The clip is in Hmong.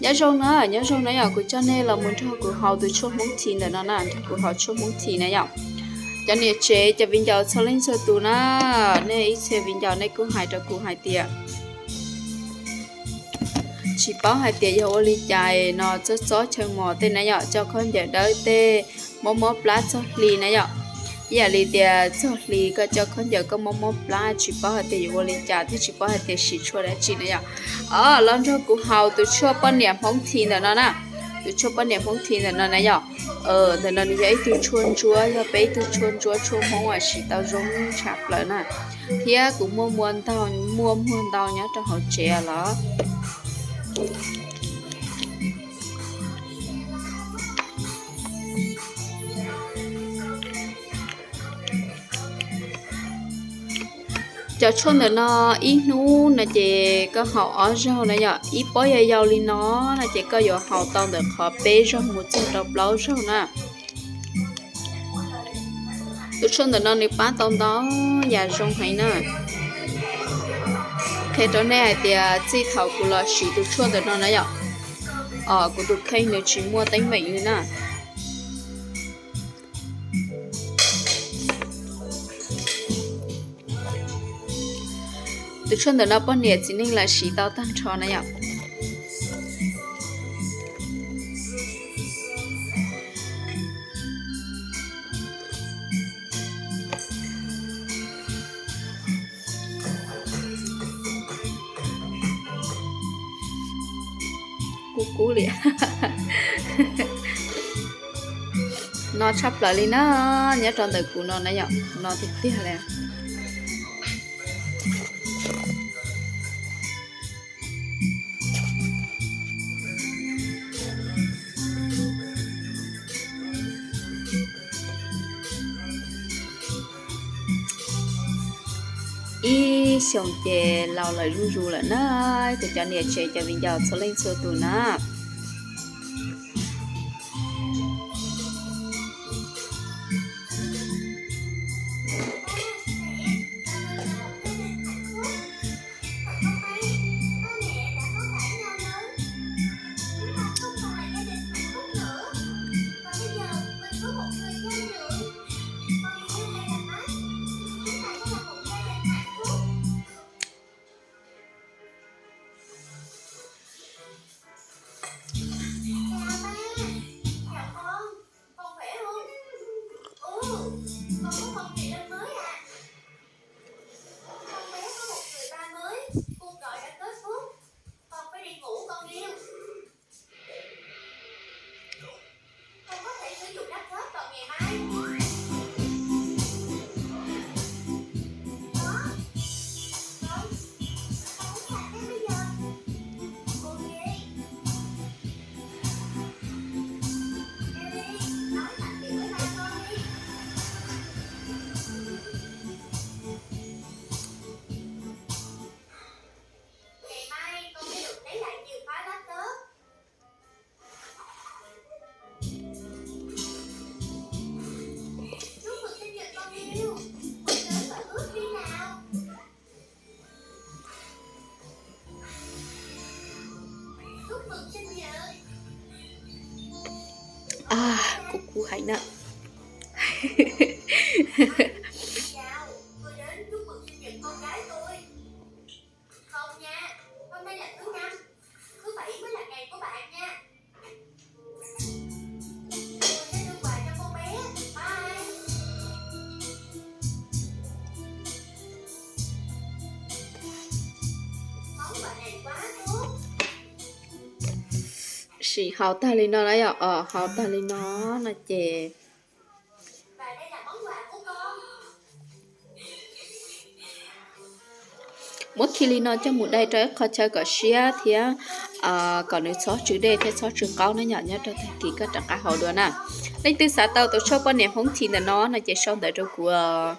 Nyob zoo na, nyob zoo na yom, kuv coj nej los mus nrog kuv haus tus tshuaj Hmoob Thi ntawm no na, nrog kuv haus tshuaj Hmoob Thi na yom. Cov niam tsev cov viv ncaus txhua leej txhua tus na, nej ib txhia viv ncaus nej kuj hais rau kuv hais tias tsis paub hais tias yog ua li cas no txob txob chaw mos tej na yom, coj khaub ncaws dawb tej, mob mob plab txog hli na yom. Ib yam li tias txog hli koj coj khaub ncaws koj mob mob plab tsis paub hais tias yuav ua li cas thiab tsis paub hais tias siv tshuaj dab tsi na yom. Os, los nrog kuv haus tus tshuaj poj niam Hmoob Thi ntawm no na. Tus tshuaj poj niam Hmoob Thi ntawm no na yom. Ntawm no nws yog ib tug tshuaj ntsuab, yog peb ib tug tshuaj ntsuab tshuaj Hmoob uas siv tau zoo tshaj plaws na. Thiab kuv muaj muaj ntau, muaj muag ntau nyob rau hauv tsev los. Cov tshuaj ntawm no ib hnub no ces koj haus ob zaug na yom, ib pob yau yau li no no ces koj yuav haus tau ntawm qhov peb zaug mus txog rau plaub zaug na. Tus tshuaj ntawm no nws pab tau ntau yam zoo heev na. Qhia rau nej hais tias txij thaum kuv los siv tus tshuaj ntawm no na yom, kuv tus kheej nws tsis muaj teeb meem li na. Tus tshuaj ntawm no poj niam txiv neej lawv siv tau tag nrho na yom. Kub kub li. No tshaj plaws li na, nyob rau ntawm kuv no na yom, no tiag tiag li. Ib xyoos ces laus lawm zuj zus lawm na, kuv cov niam tsev cov viv ncaus txhua leej txhua tus na. Kub kub heev na. Sim haus tag li no na yom, haus tag li no no ces muab khi li no coj mus dai rau ib qho chaw kom siab thiab kom nws txhob tsw dej thiab txhob tsw qaub na yom, nyob rau tag kis koj rov qab haus dua na. Leej twg xav tau tus tshuaj poj niam Hmoob Thi ntawm no no ces sau ntawv rau kuv os.